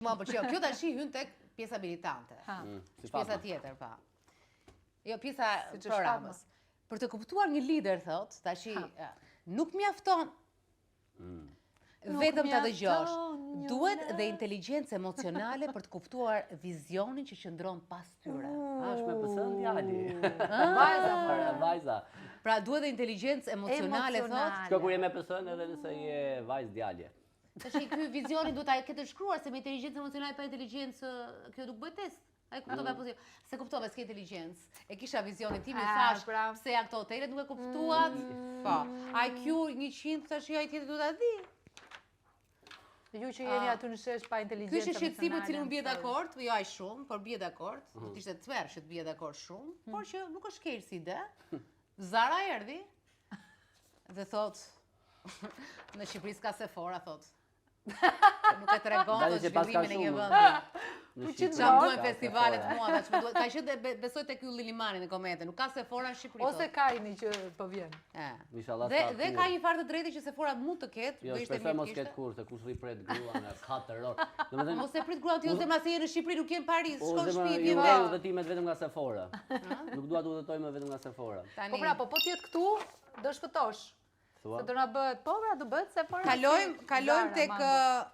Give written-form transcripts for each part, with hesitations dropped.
Mua më pëlqeu. Kjo tash hyn tek pjesa militante. Ha. Mm, si Pjesa Fatma. tjetër, pa. Jo, pjesa Siç është pro Ramës. Për të kuptuar një lider, thot, tash nuk mjafton Mm. Nuk vetëm ta dëgjosh. mjafton një Duhet dhe net. inteligjencë emocionale për të kuptuar vizionin që qëndron pas tyre. A, është me PS-n djali. Vajza, po. Para vajza. Pra duhet dhe inteligjencë emocionale, thot. Emocionale. Shko kur je me PS-n edhe nëse je vajzë djalje. Tash ky vizioni duhet ta ketë shkruar se me inteligjencë emocionale pa inteligjencë kjo nuk bëhet test. Ai kuptove apo jo? Se kuptove, s'ke inteligjencë. E kisha vizionin tim, i A, thash, pra. pse janë këto hotelet, nuk e kuptuat. Po. IQ 100 thash jo, ai tjetri duhet ta di. Ju që jeni aty në shesh pa inteligjencë Ky është shqetësim për cilin unë bie emocionale, dakord, jo aq shumë, por bie dakord. Do të ishte tmerr që të bie dakord shumë, por që nuk është keq si ide. Zara erdhi dhe thot në Shqipëri s'ka Sephora thot. Nuk e tregon Dale thot që paska zhvillimin e një shumë. vendi. Në Po Shqipëri Çfarë qëndron? duhen ka festivalet Sephora. mua, tha, ç'më duhet. Ka qenë dhe be- besoj tek Ylli Limani në komente, nuk ka Sephora në Shqipëri. Ose thot. Kaini që po vjen. E. Inshallah Dhe s'ka dhe kurrë. ka një farë të drejtë që Sephora mund të ketë, Jo, do ishte shpresoj mirë mos të ketë kishte. kurrë, se kush rri pret grua nga 4 orë. Domethënë, Mos e prit gruan ti o zemra se je në Shqipëri, nuk je në Paris, o shkon në zemra, shtëpi, ju vjen urrej vetë. udhëtimet vetëm nga Sephora. Nuk dua të udhëtoj më vetëm nga Sephora. Tani. Po pra, po po të jetë këtu, do shpëtosh. Thua? Se do na bëhet, po pra, do bëhet Sephora. Kalojmë, si kalojmë Zara, tek Mango. ë,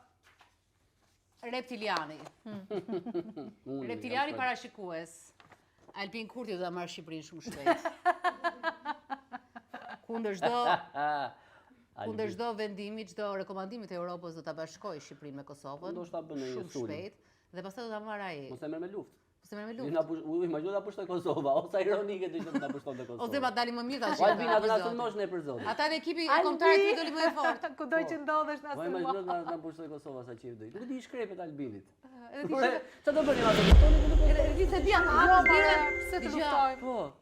reptiliani. Unë jam Reptiliani shpër- parashikues. Albin Kurti do ta marrë Shqipërinë shumë shpejt. Kundër çdo kundër Albin. çdo vendimi, çdo rekomandimi të Europës do ta bashkojë Shqipërinë me Kosovën. Ndoshta bën ndonjë shumë sulm. shpejt dhe pastaj do ta marrë ai. Mos e merr me luftë. Mos e merr me Ju luftë. na push, u imagjino ta pushtoj Kosova, o sa ironike do ishte të na pushtonte Kosova. O zemra dalim më mirë tash. O Albin, atë na për zotin. sulmosh ne për zotin. Ata në ekipi Albi! kombëtar i doli më e fortë. Kudo që ndodhesh na Po sulmon. imagjino të na na pushtoj Kosova sa qejf do. i. Nuk e di i shkrepet Albinit. Edhe ti Ore, Çfarë do bëni atë? Pushtoni kundër Kosovës? Edhe ti se di atë. Jo, pse të luftojmë? Po.